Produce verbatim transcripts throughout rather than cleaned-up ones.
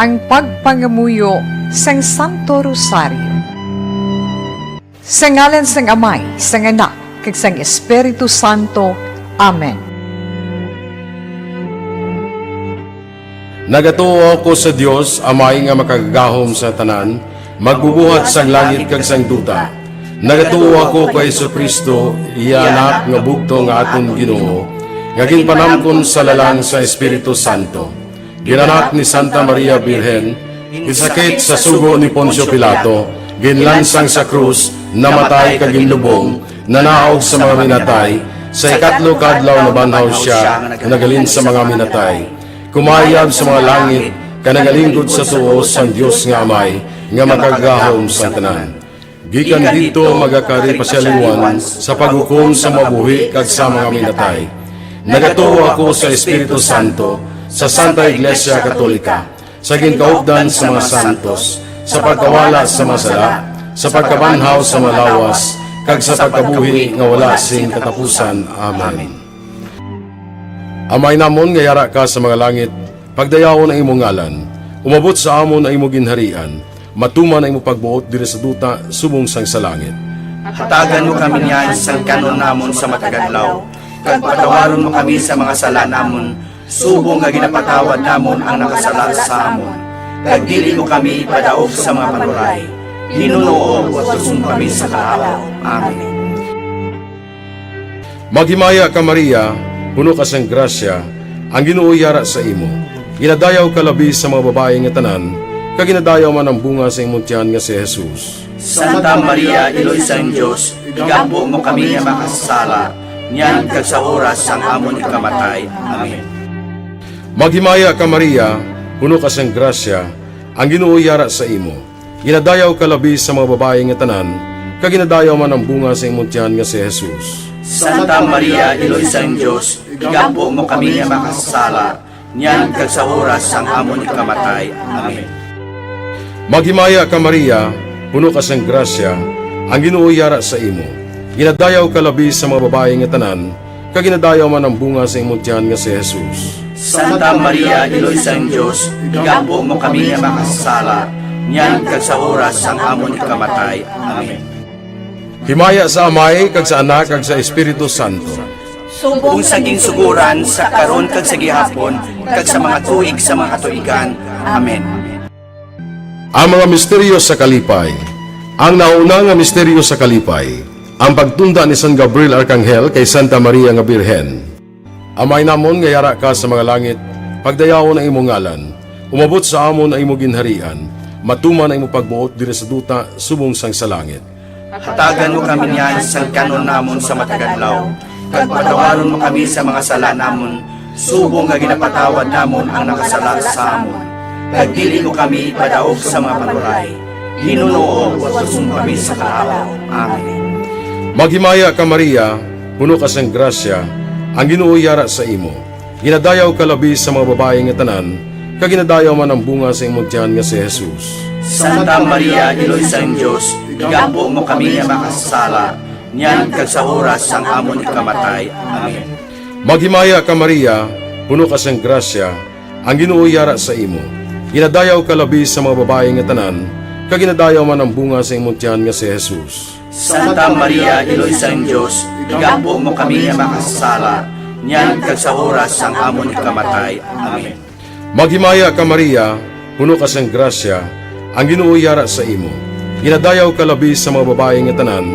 Ang pagpangamuyo sang Santo Rosario. Sa ngalan sang Amay, sang Anak, kag sang Espiritu Santo. Amen. Nagatuo ako sa Dios, Amay nga makagagahom sa tanan, magbubuhat sang langit kag sang duta. Nagatuo ako kay Jesu-Cristo, iya Anak nga bugtong nga aton Ginoo, nga ginpanamkon sa lalang sa Espiritu Santo. Ginanak ni Santa Maria Birhen, ginsakit sa sugo ni Poncio Pilato, ginlansang sa krus, namatay kag ginlubong, nanaog sa mga minatay, sa ikatlo ka adlaw nabanhaw sia, naghalin sa mga minatay. Kumayab sa mga langit, kag nagalinggod sa tuo sang Dios nga Amay, nga makagagahom sang tanan. Gikan didto magakari pa sia liwat sa paghukom sa mga buhi kag sa mga minatay. Nagatuo ako sa Espiritu Santo, sa Santa Iglesia Katolika, sa ginkaupdan sa mga santos, sa pagkawala sa mga sala, sa pagkabanhaw sa mga lawas, kag sa pagkabuhi nga wala sing katapusan. Amen. Amay namon nga yara ka sa mga langit, pagdayawon ang imo ngalan. Umabot sa amon ang imo ginharian. Matuman ang imo pagbuot diri sa duta subong sang sa langit. Hatagan mo kami niyan sang kan-on namon sa matag adlaw, kag patawaron mo kami sa mga sala namon, subong nga ginapatawad namon ang nakasala sa amon. Kag dili mo kami ipadaog sa mga panuray. Ginoo, utuson mo kami sa kalapaw. Amen. Maghimaya ka, Maria, puno ka sang grasya, ang Ginoo yara sa imo. Ginadayaw ka labi sa mga babayi nga tanan, kag ginadayaw man ang bunga sa imong tiyan nga si Jesus. Santa Maria, Iloy sang Dios, igampo mo kami nga makasasala, niyan kag sa oras sang amon ikamatay. Amen. Maghimaya ka, Maria, puno ka sang grasya, ang Ginoo yara sa imo. Ginadayaw ka labi sa mga babayi nga tanan, kag ginadayaw man ang bunga sa imong tiyan nga si Jesus. Santa Maria, Iloy sang Dios, igampo mo kami nga makasasala, niyan kag sa oras sang amon ikamatay. Amen. Maghimaya ka, Maria, puno ka sang grasya, ang Ginoo yara sa imo. Ginadayaw ka labi sa mga babayi nga tanan, kag ginadayaw man ang bunga sa imong tiyan nga si Jesus. Santa Maria, Iloy sang Dios, igampo mo kami nga makasasala, niyan kag sa oras sang amon ikamatay. Amen. Himaya sa Amay, kag sa Anak, kag sa Espiritu Santo. Subong sa ginsugoran, sa karon, kag sa gihapon, kag sa mga tuig sa mga katuigan. Amen. Ang mga misteryo sa kalipay. Ang nauna nga misteryo sa kalipay, ang pagtunda ni San Gabriel Arkanghel kay Santa Maria nga Birhen. Amay namon nga yara ka sa mga langit, pagdayawon ang imong ngalan. Umabot sa amon ang imong ginharian. Matuman ang imong pagbuot diri sa duta subong sang sa langit. Hatagan mo kami niyan sang kan-on namon sa matag adlaw, kag patawaron mo kami sa mga sala namon, subong nga ginapatawad namon ang nakasala sa amon. Kag dili mo kami ipadaog sa mga panuray. Ginoo, utuson mo kami sa kalapaw. Amen. Maghimaya ka, Maria, puno ka sang grasya, ang Ginoo yara sa imo. Ginadayaw ka labi sa mga babayi nga tanan, kag ginadayaw man ang bunga sa imong tiyan nga si Jesus. Santa Maria, Iloy sang Dios, igampo mo kami nga makasasala, niyan kag sa oras sang amon ikamatay. Amen. Maghimaya ka, Maria, puno ka sang grasya, ang Ginoo yara sa imo. Ginadayaw ka labi sa mga babayi nga tanan, kag ginadayaw man ang bunga sa imong tiyan nga si Jesus. Santa Maria, Iloy sang Dios, igampo mo kami nga makasasala, niyan kag sa oras sang amon ikamatay. Amen. Maghimaya ka, Maria, puno ka sang grasya, ang Ginoo yara sa imo. Ginadayaw ka labi sa mga babayi nga tanan,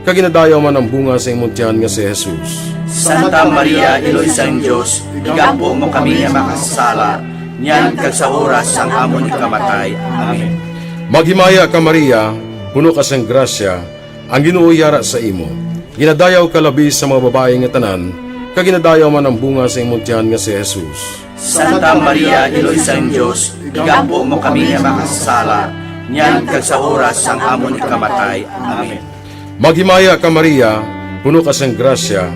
kag ginadayaw man ang bunga sa imong tiyan nga si Jesus. Santa Maria, Iloy sang Dios, igampo mo kami nga makasasala, niyan kag sa oras sang amon ikamatay. Amen. Maghimaya ka, Maria, puno ka sang grasya, ang Ginoo yara sa imo. Ginadayaw ka labi sa mga babayi nga tanan, kag ginadayaw man ang bunga sa imong tiyan nga si Jesus. Santa Maria, Iloy sang Dios, igampo mo kami nga makasasala, niyan kag sa oras sang amon ikamatay. Amen. Maghimaya ka, Maria, puno ka sang grasya,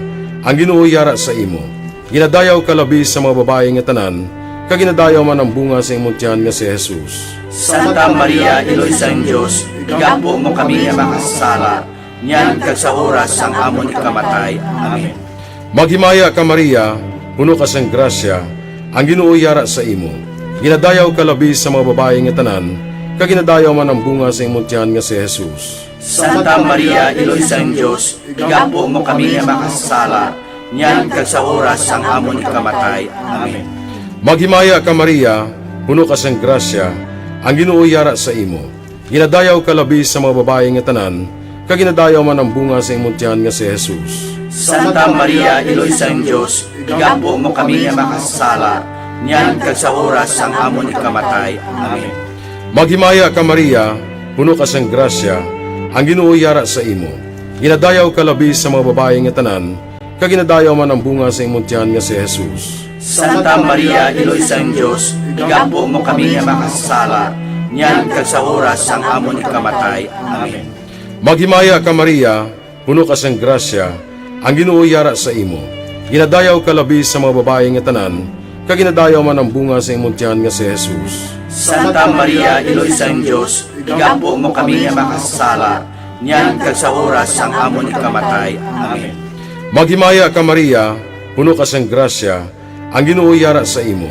ang Ginoo yara sa imo. Ginadayaw ka labi sa mga babayi nga tanan, kag ginadayaw man ang bunga sa imong tiyan nga si Jesus. Santa Maria, Iloy sang Dios, igampo mo kami nga makasasala, niyan kag sa oras sang amon ikamatay. Amen. Maghimaya ka, Maria, puno ka sang grasya, ang Ginoo yara sa imo. Ginadayaw ka labi sa mga babayi nga tanan, kag ginadayaw man ang bunga sa imong tiyan nga si Jesus. Santa Maria, Iloy sang Dios, igampo mo kami nga makasasala, niyan kag sa oras sang amon ikamatay. Amen. Maghimaya ka, Maria, puno ka sang grasya, ang Ginoo yara sa imo. Ginadayaw ka labi sa mga babayi nga tanan, kag ginadayaw man ang bunga sa imong tiyan nga si Jesus. Santa Maria, Iloy sang Dios, igampo mo kami nga makasasala, niyan kag sa oras sang amon ikamatay. Amen. Maghimaya ka, Maria, puno ka sang grasya, ang Ginoo yara sa imo. Ginadayaw ka labi sa mga babayi nga tanan, kag ginadayaw man ang bunga sa imong tiyan nga si Jesus. Santa Maria, Iloy sang Dios, igampo mo kami nga makasasala, niyan kag sa oras sang amon ikamatay. Amen. Maghimaya ka, Maria, puno ka sang grasya, ang Ginoo yara sa imo. Ginadayaw ka labi sa mga babayi nga tanan, kag ginadayaw man ang bunga sa imong tiyan nga si Jesus. Santa Maria, Iloy sang Dios, igampo mo kami nga makasasala, niyan kag sa oras sang amon ikamatay. Amen. Maghimaya ka, Maria, puno ka sang grasya, ang Ginoo yara sa imo.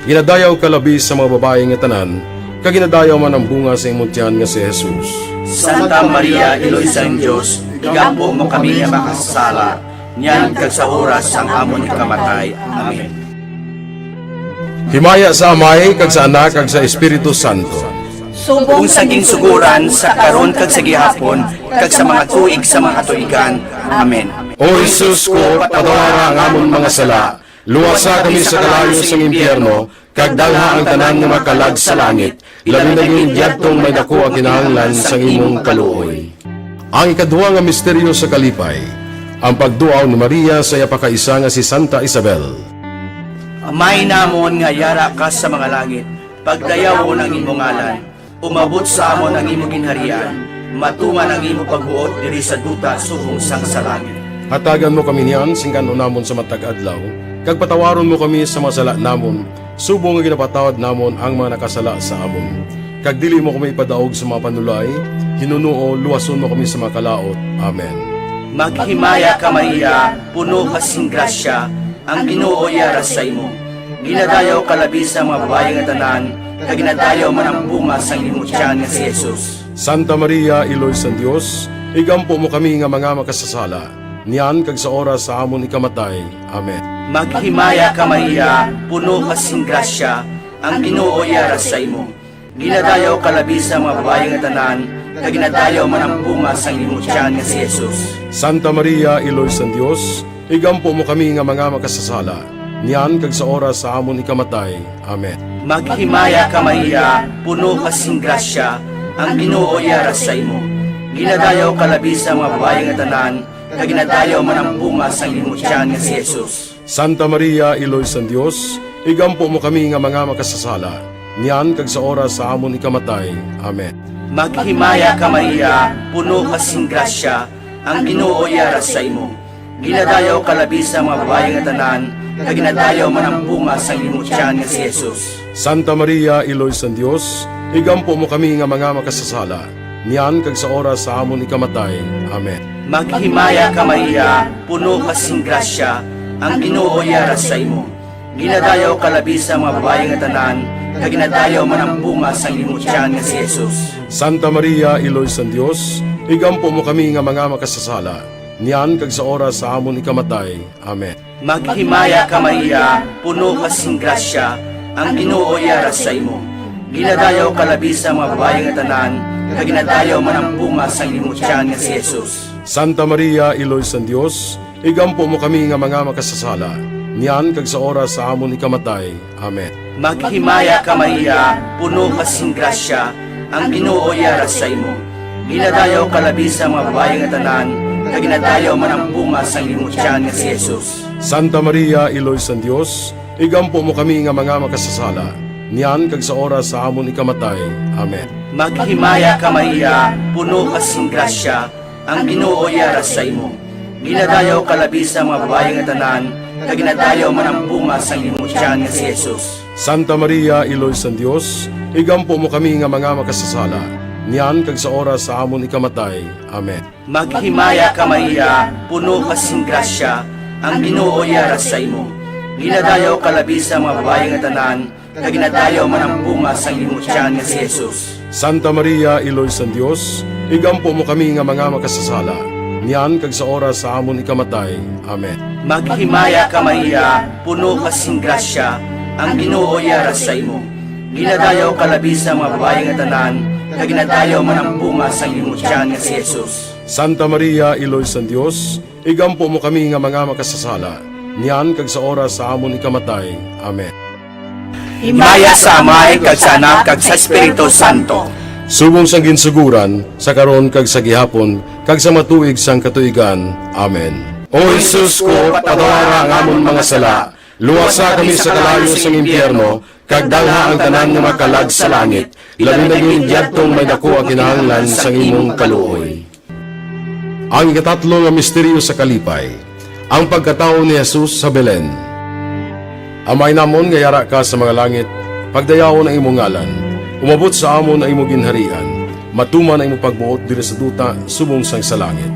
Ginadayaw ka labi sa mga babayi nga tanan, kag ginadayaw man ang bunga sa imong tiyan nga si Jesus. Santa Maria, Iloy sang Dios, igampo mo kami nga makasasala, niyan kag sa oras sang amon ikamatay. Amen. Himaya sa Amay, kag sa Anak, kag sa Espiritu Santo. Subong sa ginsugoran, sa karon, kag sa gihapon, kag sa mga tuig sa mga katuigan. Amen. O Jesus ko, patawara ang amon mga sala, luwasa kami sa kalayo sang impyerno, kag dalha ang tanan nga mga kalag sa langit, labi na gid yadtong may daku ang kinahanglan sang imong kaluoy. Ang ikaduha nga misteryo sa kalipay, ang pagduaw ni Maria sa iya pakaisa nga si Santa Isabel. Amay namon nga yara ka sa mga langit, pagdayawon ang imo ngalan, umabot sa amon ang imo ginharian, matuman ang imo pagbuot diri sa duta subong sang sa langit. Hatagan mo kami niyan sing kan-on namon sa matag adlaw, kag patawaron mo kami sa mga sala namon, subong nga ginapatawad namon ang mga nakasala sa amon. Kag dili mo kami ipadaog sa mga panulay, hinunoo luwason mo kami sa mga kalaut. Amen. Maghimaya ka, Maria, puno ka sing grasya, ang Ginoo yara sa imo. Ginadayaw ka labi sa mga babayi nga tanan, kag ginadayaw man ang bunga sang imo tiyan nga si Jesus. Santa Maria, Iloy sang Dios, igampo mo kami nga mga makasasala, niyan kag sa oras sa amon ikamatay. Amen. Maghimaya ka, Maria, puno ka sing grasya, ang Ginoo yara sa imo. Ginadayaw ka labi sa mga babayi nga tanan, kag ginadayaw man ang bunga sang imo tiyan nga si Jesus. Santa Maria, Iloy sang Dios, igampo mo kami nga mga makasasala, niyan kag sa oras sa amon ikamatay. Amen. Maghimaya ka, Maria, puno ka sing grasya, ang Ginoo yara sa imo. Ginadayaw ka labi sa mga babayi nga tanan, kag ginadayaw man ang bunga sang imo tiyan nga si Jesus. Santa Maria, Iloy sang Dios, igampo mo kami nga mga makasasala, niyan kag sa oras sa amon ikamatay. Amen. Maghimaya ka, Maria, puno ka sing grasya, ang Ginoo yara sa imo. Ginadayaw ka labi sa mga babayi nga tanan, kag ginadayaw man ang bunga sang imo tiyan nga si Jesus. Santa Maria, Iloy sang Dios, igampo mo kami nga mga makasasala, niyan kag sa oras sa amon ikamatay. Amen. Maghimaya ka, Maria, puno ka sing grasya, ang Ginoo yara sa imo. Ginadayaw ka labi sa mga babayi nga tanan, kag ginadayaw man ang bunga sang imo tiyan nga si Jesus. Santa Maria, Iloy sang Dios, igampo mo kami nga mga makasasala, niyan kag sa oras sa amon ikamatay. Amen. Maghimaya ka, Maria, puno ka sing grasya, ang Ginoo yara sa imo. Ginadayaw ka labi sa mga babayi nga tanan, kag ginadayaw man ang bunga sang imo tiyan nga si Jesus. Santa Maria, Iloy sang Dios, igampo mo kami nga mga makasasala, niyan kag sa oras sa amon ikamatay. Amen. Maghimaya ka, Maria, puno ka sing grasya, ang Ginoo yara sa imo. Ginadayaw ka labi sa mga babayi nga tanan, kag ginadayaw man ang bunga sang imo tiyan nga si Jesus. Santa Maria, Iloy sang Dios, igampo mo kami nga mga makasasala, niyan kag sa oras sa amon ikamatay. Amen. Maghimaya ka, Maria, puno ka sing grasya, ang Ginoo yara sa imo. Ginadayaw ka labi sa mga babayi nga tanan, kag ginadayaw man ang bunga sang imo tiyan nga si Jesus. Santa Maria, Iloy sang Dios, igampo mo kami nga mga makasasala, niyan kag sa oras sa amon ikamatay. Amen. Maghimaya ka, Maria, puno ka sing grasya, ang Ginoo yara sa imo. Ginadayaw ka labi sa mga babayi nga tanan, kag ginadayaw man ang bunga sang imong tiyan nga si Jesus. Santa Maria, Iloy sang Dios, igampo mo kami nga mga makasasala, niyan kag sa oras sa amon ikamatay. Amen. Maghimaya ka, Maria, puno ka sing grasya, ang Ginoo yara sa imo. Ginadayaw ka labi sa mga babayi nga tanan, kag ginadayaw man ang bunga sang imong tiyan nga si Jesus. Santa Maria, Iloy sang Dios, igampo mo kami nga mga makasasala, niyan kag sa oras sa amon ikamatay. Amen. Himaya sa Amay, kag sa Anak, kag sa Espiritu Santo. Subong sang ginsugoran, sa karon kag sa gihapon, kag sa mga tuig sang katuigan. Amen. O Jesus ko, patawara ang amon mga sala, luwasa kami sa kalayo sang impyerno, kag dalha ang tanan nga makalag sa langit, labi na gid yadtong may daku ang kinahanglan sang imong kaluoy. Ang ikatatlo nga misteryo sa kalipay, ang pagkatawo ni Jesus sa Belen. Amay namon nga yara ka sa mga langit, pagdayawon ang imong ngalan. Umabot sa amon ang imong ginharian. Matuman ang imong pagbuot diri sa duta subong sang sa langit.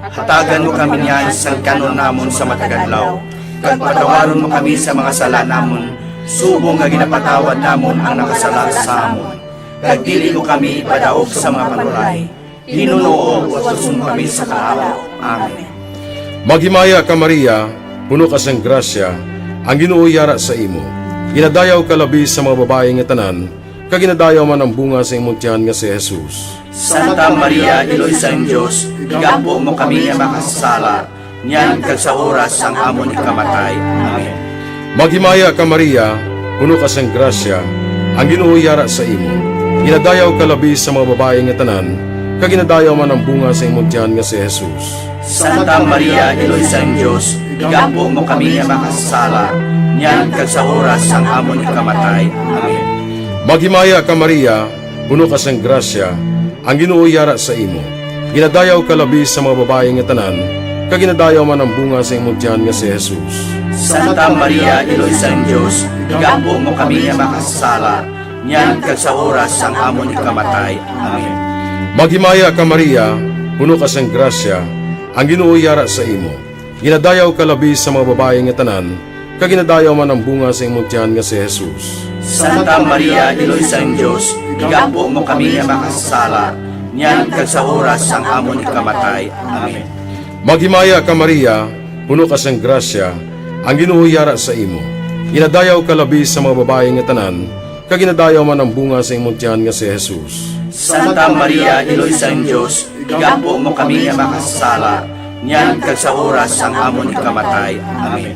Hatagan mo kami niyan sang kan-on namon sa matag adlaw, kag patawaron mo kami sa mga sala namon, subong nga ginapatawad namon ang nakasala sa amon. Kag dili mo kami ipadaog sa mga panulay, Ginoo, wason mo kami sa kaalam. Amen. Maghimaya ka, Maria, puno ka sang grasya, ang Ginoo yara sa imo. Ginadayaw ka labi sa mga babayi nga tanan, kag ginadayaw man ang bunga sa imong tiyan nga si Jesus. Santa Maria, Iloy sang Dios, igampo mo kami nga makasasala, niyan kag sa oras sang amon ikamatay. Amen. Maghimaya ka, Maria, puno ka sang grasya, ang Ginoo yara sa imo. Ginadayaw ka labi sa mga babayi nga tanan, kag ginadayaw man ang bunga sa imong tiyan nga si Jesus. Santa Maria, Iloy sang Dios, igampo mo kami nga makasasala, niyan kag sa oras sang amon ikamatay. Amen. Maghimaya ka, Maria, puno ka sang grasya, ang Ginoo yara sa imo. Ginadayaw ka labi sa mga babayi nga tanan, kag ginadayaw man ang bunga sa imong tiyan nga si Jesus. Santa Maria, Iloy sang Dios, igampo mo kami nga makasasala, niyan kag sa oras sang amon ikamatay. Amen. Maghimaya ka, Maria, puno ka sang grasya, ang Ginoo yara sa imo. Ginadayaw ka labi sa mga babayi nga tanan, kag ginadayaw man ang bunga sa imong tiyan nga si Jesus. Santa Maria, Iloy sang Dios, igampo mo kami nga makasasala, niyan kag sa oras sang amon ikamatay. Amen. Maghimaya ka, Maria, puno ka sang grasya, ang Ginoo yara sa imo. Ginadayaw ka labi sa mga babayi nga tanan, kag ginadayaw man ang bunga sa imong tiyan nga si Jesus. Santa Maria, Iloy sang Dios, igampo mo kami nga makasasala, niyan kag sa oras sang amon ikamatay. Amen.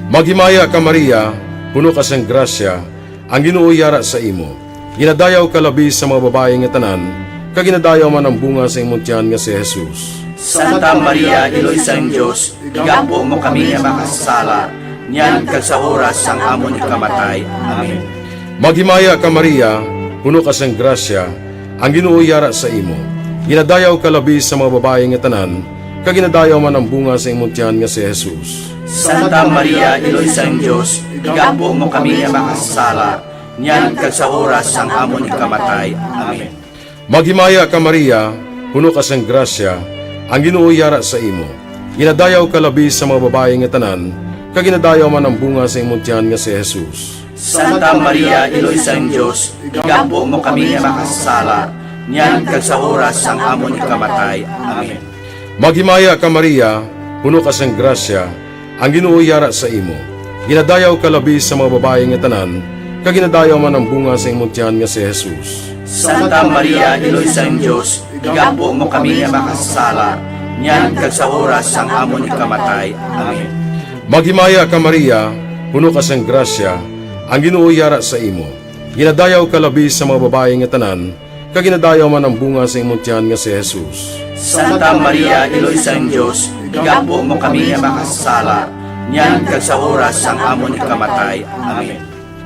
Maghimaya ka, Maria, puno ka sang grasya, ang Ginoo yara sa imo. Ginadayaw ka labi sa mga babayi nga tanan, kag ginadayaw man ang bunga sa imong tiyan nga si Jesus. Santa Maria, Iloy sang Dios, igampo mo kami nga makasasala, niyan kag sa oras sang amon ikamatay. Amen. Maghimaya ka, Maria, puno ka sang grasya, ang Ginoo yara sa imo. Ginadayaw ka labi sa mga babayi nga tanan, kag ginadayaw man ang bunga sa imong tiyan nga si Jesus. Santa Maria, Iloy sang Dios, igampo mo kami nga makasasala, niyan kag sa oras sang amon ikamatay. Amen. Maghimaya ka, Maria, puno ka sang grasya, ang Ginoo yara sa imo. Ginadayaw ka labi sa mga babayi nga tanan, kag ginadayaw man ang bunga sa imong tiyan nga si Jesus. Santa Maria, Iloy sang Dios, igampo mo kami nga makasasala, niyan kag sa oras sang amon ikamatay. Amen. Maghimaya ka, Maria, puno ka sang grasya, ang Ginoo yara sa imo. Ginadayaw ka labi sa mga babayi nga tanan, kag ginadayaw man ang bunga sa imong tiyan nga si Jesus. Santa Maria, Iloy sang Dios, igampo mo kami nga makasasala, niyan kag sa oras sang amon ikamatay. Amen. Maghimaya ka, Maria, puno ka sang grasya, ang Ginoo yara sa imo. Ginadayaw ka labi sa mga babayi nga tanan, kag ginadayaw man ang bunga sa imong tiyan nga si Jesus. Santa Maria, Iloy sang Dios, igampo mo kami nga makasasala, niyan kag sa oras sang amon ikamatay. Amen.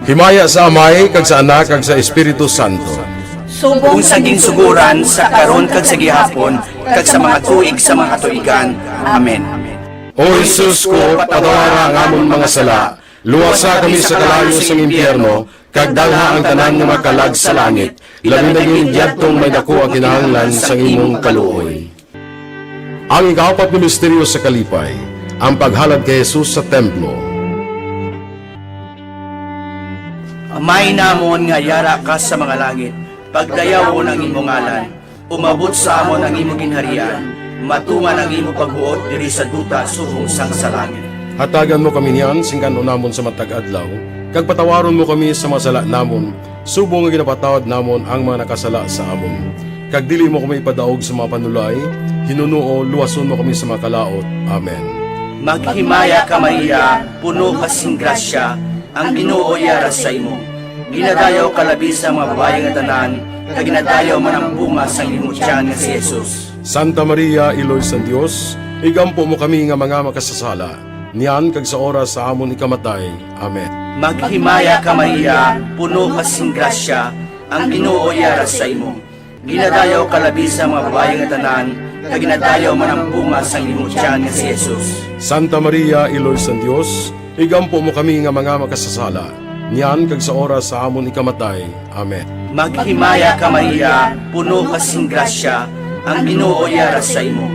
Himaya sa Amay, kag sa Anak, kag sa Espiritu Santo. Subong sa ginsugoran, sa karon kag sa gihapon, kag sa mga tuig sa mga katuigan. Amen. O Jesus ko, patawara ang amon mga sala, luwasa kami sa kalayo sang impyerno, kag dalha ang tanan nga makalag sa langit, labi na gid yadtong may daku ang kinahanglan sang imong kaluoy. Ang ikaapat nga misteryo sa kalipay, ang paghalad kay Jesus sa templo. Amay namon nga yara ka sa mga langit, pagdayawon ang imo ngalan. Umabot sa amon ang imo ginharian. Matuman ang imo pagbuot diri sa duta subong sang sa langit. Hatagan mo kami niyan sing kan-on namon sa matag adlaw, kag patawaron mo kami sa mga sala namon, subong nga ginapatawad namon ang mga nakasala sa amon. Kag dili mo kami ipadaog sa mga panulay, hinunoo luwason mo kami sa mga kalaut. Amen. Maghimaya ka, Maria, puno ka sing grasya, ang Ginoo yara sa imo. Ginadayaw ka labi sa mga babayi nga tanan, kag ginadayaw man ang bunga sang imo tiyan nga si Jesus. Santa Maria, Iloy sang Dios, igampo mo kami nga mga makasasala, niyan kag sa oras sa amon ikamatay. Amen. Maghimaya ka, Maria, puno ka sing grasya, ang Ginoo yara sa imo. Ginadayaw ka labi sa mga babayi nga tanan, kag ginadayaw man ang bunga sang imo tiyan nga si Jesus. Santa Maria, Iloy sang Dios, igampo mo kami nga mga makasasala, niyan kag sa oras sa amon ikamatay. Amen. Maghimaya ka, Maria, puno ka sing grasya, ang Ginoo yara sa imo.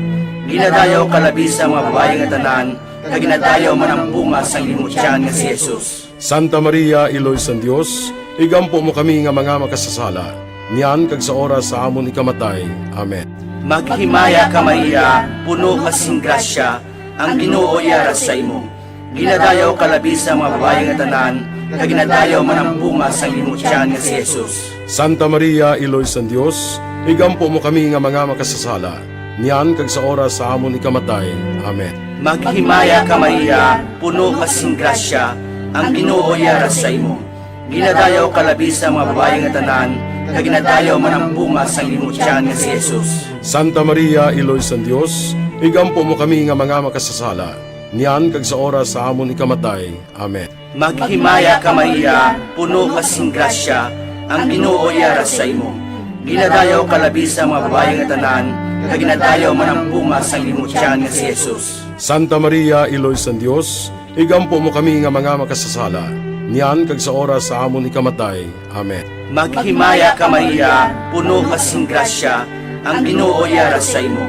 Ginadayaw ka labi sa mga babayi nga tanan, kag ginadayaw man ang bunga sang imo tiyan nga si Jesus. Santa Maria, Iloy sang Dios, igampo mo kami nga mga makasasala, niyan kag sa oras sa amon ikamatay. Amen. Maghimaya ka, Maria, puno ka sing grasya, ang Ginoo yara sa imo. Ginadayaw ka labi sa mga babayi nga tanan, kag ginadayaw man ang bunga sang imo tiyan nga si Jesus. Santa Maria, Iloy sang Dios, igampo mo kami nga mga makasasala, niyan kag sa oras sa amon ikamatay. Amen. Maghimaya ka, Maria, puno ka sing grasya, ang Ginoo yara sa imo. Ginadayaw ka labi sa mga babayi nga tanan, kag ginadayaw man ang bunga sang imo tiyan nga si Jesus. Santa Maria, Iloy sang Dios, igampo mo kami nga mga makasasala, niyan kag sa oras sa amon ikamatay. Amen. Maghimaya ka, Maria, puno ka sing grasya, ang Ginoo yara sa imo. Ginadayaw ka labi sa mga babayi nga tanan, kag ginadayaw man ang bunga sang imo tiyan nga si Jesus. Santa Maria, Iloy sang Dios, igampo mo kami nga mga makasasala, niyan kag sa oras sa amon ikamatay. Amen. Maghimaya ka, Maria, puno ka sing grasya, ang Ginoo yara sa imo.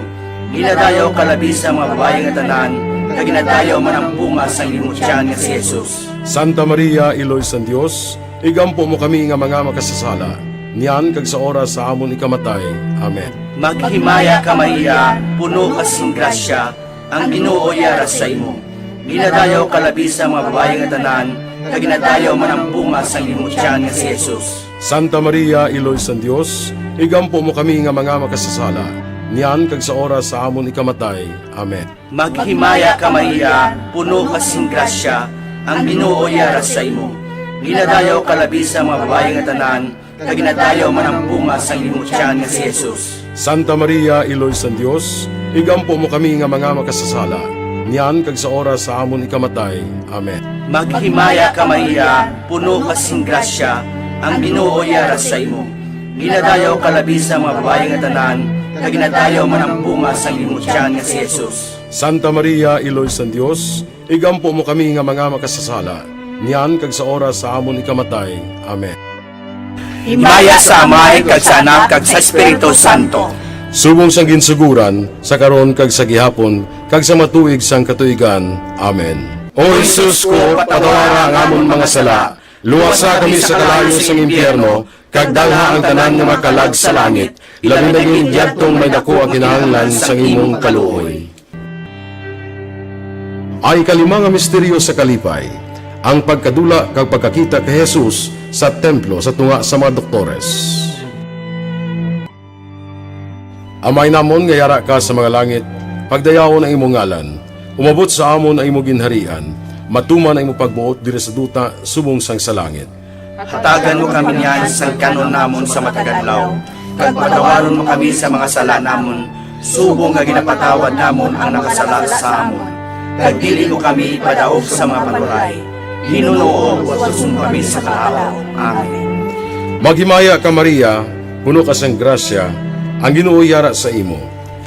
Ginadayaw ka labi sa mga babayi nga tanan, kag ginadayaw man ang bunga sang imo tiyan nga si Jesus. Santa Maria, Iloy sang Dios, igampo mo kami nga mga makasasala, niyan kag sa oras sa amon ikamatay. Amen. Maghimaya ka, Maria, puno ka sing grasya, ang Ginoo yara sa imo. Ginadayaw ka labi sa mga babayi nga tanan, kag ginadayaw man ang bunga sang imo tiyan nga si Jesus. Santa Maria, Iloy sang Dios, igampo mo kami nga mga makasasala, niyan kag sa oras sa amon ikamatay. Amen. Maghimaya ka, Maria, puno ka sing grasya, ang Ginoo yara sa imo. Ginadayaw ka labi sa mga babayi nga tanan, kag ginadayaw man ang bunga sang imo tiyan nga si Jesus. Santa Maria, Iloy sang Dios, igampo mo kami nga mga makasasala, niyan kag sa oras sa amon ikamatay. Amen. Maghimaya ka, Maria, puno ka sing grasya, ang Ginoo yara sa imo. Ginadayaw ka labi sa mga babayi nga tanan, kag ginadayaw man ang bunga sang imo tiyan nga si Jesus. Santa Maria, Iloy sang Dios, igampo mo kami nga mga makasasala, niyan kag sa oras sa amon ikamatay. Amen. Himaya sa Amay, kag sa Anak, kag sa Espiritu Santo. Subong sang ginsuguran, sa karon, kag sa gihapon, kag sa matuig sang katuigan. Amen. O Jesus ko, patawara ang amon mga sala, luwasa kami sa kalayo sang impyerno, kag dalha ang tanan nga mga kalag sa langit, labi na gid yadtong may daku ang kinahanglan sang imong kaluoy. Ang ikalima nga misteryo sa kalipay, ang pagkadula kag pagkakita kay Jesus sa templo sa tunga sa mga doktores. Amay namon nga yara ka sa mga langit, pagdayawon ang imong ngalan. Umabot sa amon ang imo ginharian. Matuman ang imo pagbuot diri sa duta subong sang sa langit. Hatagan mo kami niyan sang kan-on namon sa matag adlaw, kag patawaron mo kami sa mga sala namon, subong nga ginapatawad namon ang nakasala sa amon. Kag dili mo kami ipadaog sa mga panulay, hinunoo luwason mo kami sa kalaut. Amen. Maghimaya ka, Maria, puno ka sang grasya, ang Ginoo yara sa imo.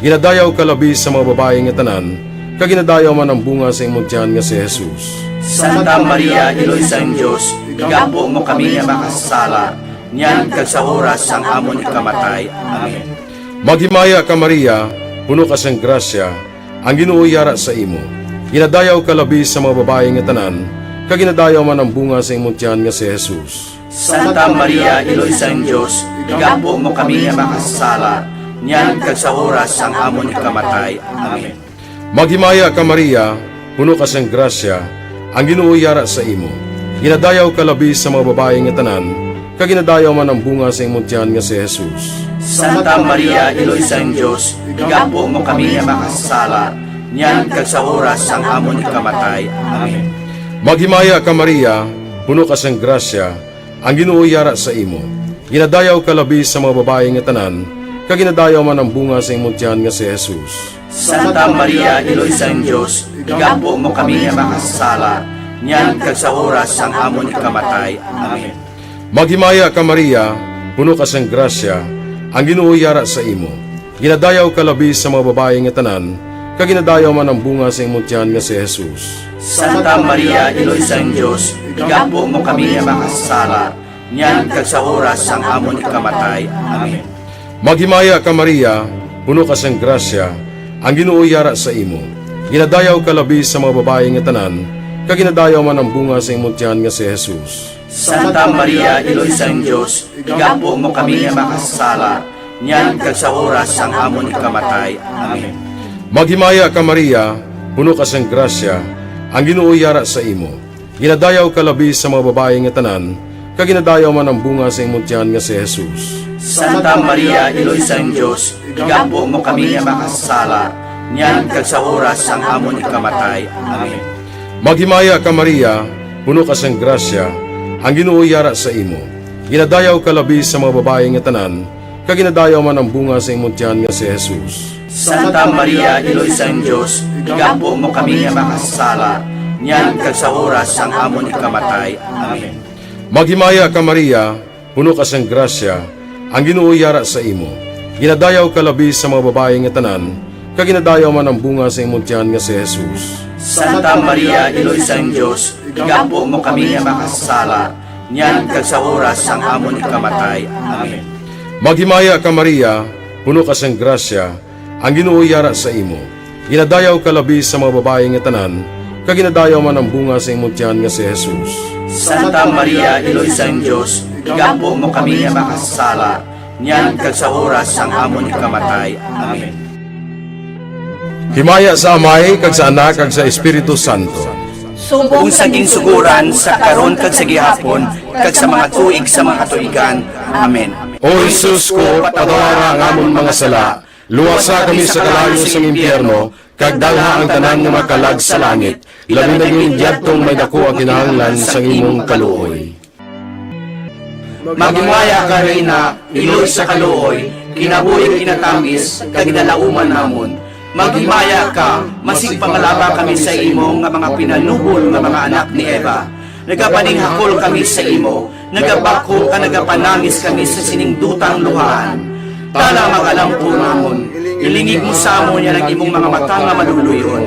Ginadayaw ka labi sa mga babayi nga tanan, kag ginadayaw man ang bunga sa imong tiyan nga si Jesus. Santa Maria, Iloy sang Dios, igampo mo kami nga makasasala, niyan kag sa oras sang amon ikamatay. Amen. Maghimaya ka, Maria, puno ka sang grasya, ang Ginoo yara sa imo. Ginadayaw ka labi sa mga babayi nga tanan, kag ginadayaw man ang bunga sa imong tiyan nga si Jesus. Santa Maria, Iloy sang Dios, igampo mo kami nga makasasala, niyan kag sa oras sang amon ikamatay. Amen. Maghimaya ka, Maria, puno ka sang grasya, ang Ginoo yara sa imo. Ginadayaw ka labi sa mga babayi nga tanan, kag ginadayaw man ang bunga sa imong tiyan nga si Jesus. Santa Maria, Iloy sang Dios, igampo mo kami nga makasasala, niyan kag sa oras sang amon ikamatay. Amen. Maghimaya ka, Maria, puno ka sang grasya, ang Ginoo yara sa imo. Ginadayaw ka labi sa mga babayi nga tanan, kag ginadayaw man ang bunga sa imong tiyan nga si Jesus. Santa Maria, Iloy sang Dios, igampo mo kami nga makasasala, niyan kag sa oras sang amon ikamatay. Amen. Maghimaya ka, Maria, puno ka sang grasya, ang Ginoo yara sa imo. Ginadayaw ka labi sa mga babayi nga tanan, kag ginadayaw man ang bunga sa imong tiyan nga si Jesus. Santa Maria, Iloy sang Dios, igampo mo kami nga makasasala, niyan kag sa oras sang amon ikamatay. Amen. Maghimaya ka, Maria, puno ka sang grasya, ang Ginoo yara sa imo. Ginadayaw ka labi sa mga babayi nga tanan, kag ginadayaw man ang bunga sa imong tiyan nga si Jesus. Santa Maria, Iloy sang Dios, igampo mo kami nga makasasala, niyan kag sa oras sang amon ikamatay. Amen. Maghimaya ka, Maria, puno ka sang grasya, ang Ginoo yara sa imo. Ginadayaw ka labi sa mga babayi nga tanan, kag ginadayaw man ang bunga sa imong tiyan nga si Jesus. Santa Maria, Iloy sang Dios, igampo mo kami nga makasasala, niyan kag sa oras sang amon ikamatay. Amen. Maghimaya ka, Maria, puno ka sang grasya, ang Ginoo yara sa imo. Ginadayaw ka labi sa mga babayi nga tanan, kag ginadayaw man ang bunga sa imong tiyan nga si Jesus. Santa Maria, Iloy sang Dios, igampo mo kami nga makasasala, niyan kag sa oras sang amon ikamatay. Amen. Maghimaya ka, Maria, puno ka sang grasya, ang Ginoo yara sa imo. Ginadayaw ka labi sa mga babayi nga tanan, kag ginadayaw man ang bunga sa imong tiyan nga si Jesus. Santa Maria, Iloy sang Dios, igampo mo kami nga makasasala, niyan kag sa oras sang amon ikamatay. Amen. Maghimaya ka, Maria, puno ka sang grasya, ang Ginoo yara sa imo. Ginadayaw ka labi sa mga babayi nga tanan, kag ginadayaw man ang bunga sa imong tiyan nga si Jesus. Santa Maria, Iloy sang Dios, igampo mo kami nga makasasala, niyan kag sa oras sang amon ikamatay. Amen. Himaya sa Amay, kag sa Anak, kag sa Espiritu Santo. Subong sa ginsugoran, sa karon, kag sa gihapon, kag sa mga tuig sa mga katuigan. Amen. O Jesus ko, patawara ang amon mga sala, luwasa kami sa kalayo sang impyerno, kag dalha ang tanan nga makalag sa langit, labi na gid yadtong may daku ang kinahanglan sang imong kaluoy. Maghimaya ka, Reyna, iloy sa kaluoy, kinabuhi kinatamis, kag ginalauman namon. Maghimaya ka, masigpamalaba kami sa imo nga mga pinalubol nga mga anak ni Eva. Nagapaninghakol kami sa imo, nagabakho kag nagapanangis kami sa sining dutang luhaan. Tana, mga alampuron namon, ilingig mo sa amon yan ang imong mga mata nga maluluy-on.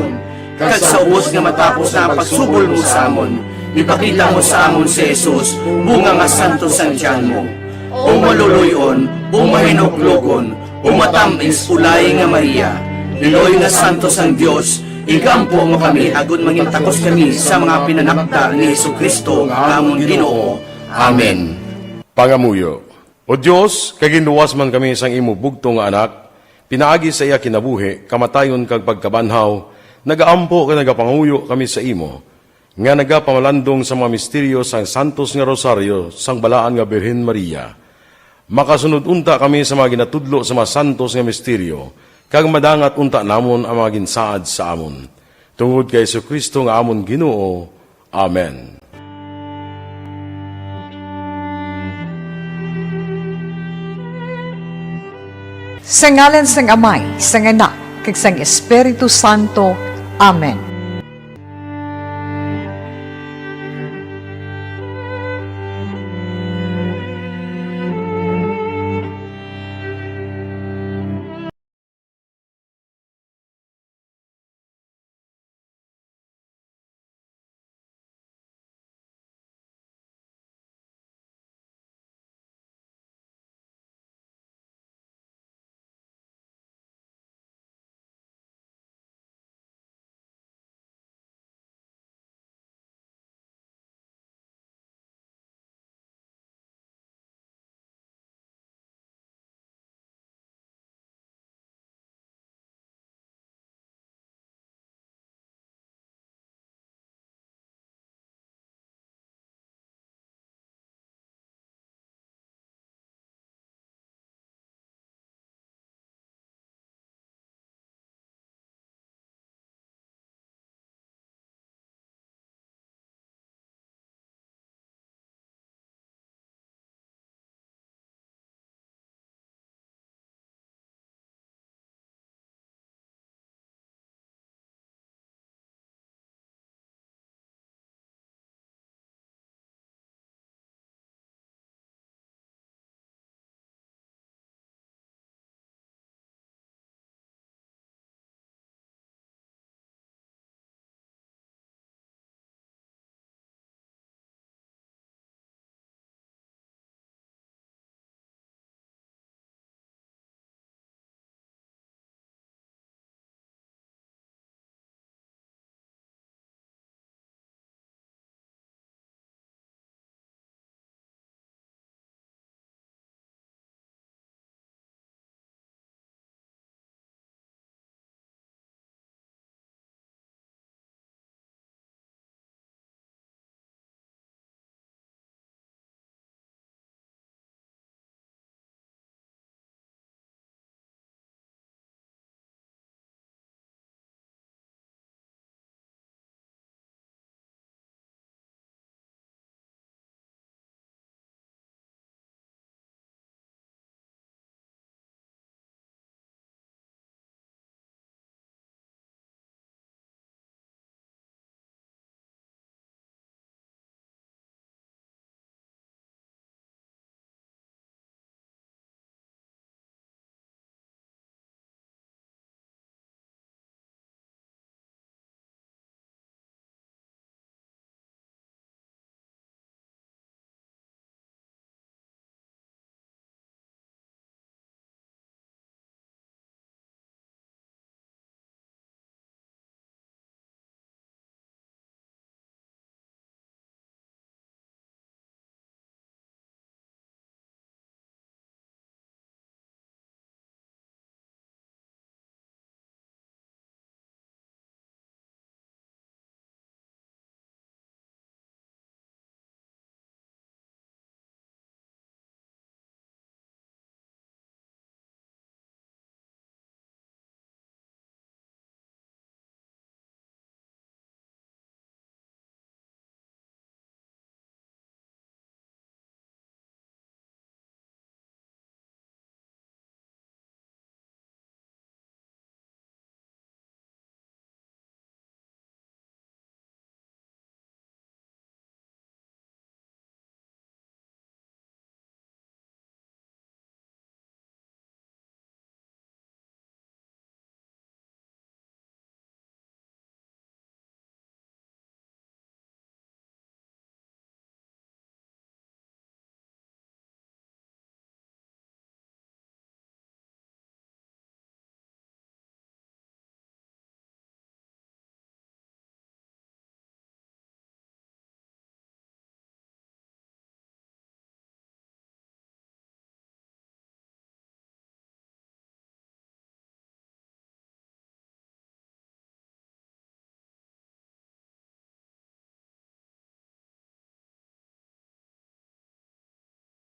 Kag sa ubos nga matapos na ang pagsubol mo sa amon, ipakita mo sa amon si Jesus, bunga nga santos sang tiyan mo. O maluluy-on, o mahinuklogon, o matamis, ulay nga Maria, iloy nga santos sang Dios, igampo mo kami agod mangin takos kami sa mga pinanakda ni Jesu-Cristo nga amon Ginoo. Amen. Pangamuyo. O Dios, kay ginluwas man kami sang imo bugtong nga Anak, pinaagi sa iya kinabuhi, kamatayon, kag pagkabanhaw, nagaampo kag nagapangamuyo kami sa imo, nga nagapamalandong sa mga misteryo sang santos nga rosaryo sang Balaan nga Birhen Maria. Makasunod unta kami sa mga ginatudlo sa mga santos nga misteryo, kag madangat unta namon ang mga ginsaad sa amon. Tungod kay Jesu-Cristo nga amon Ginoo. Amen. Sa ngalan sang Amay, sang Anak, kag sang Espiritu Santo. Amen.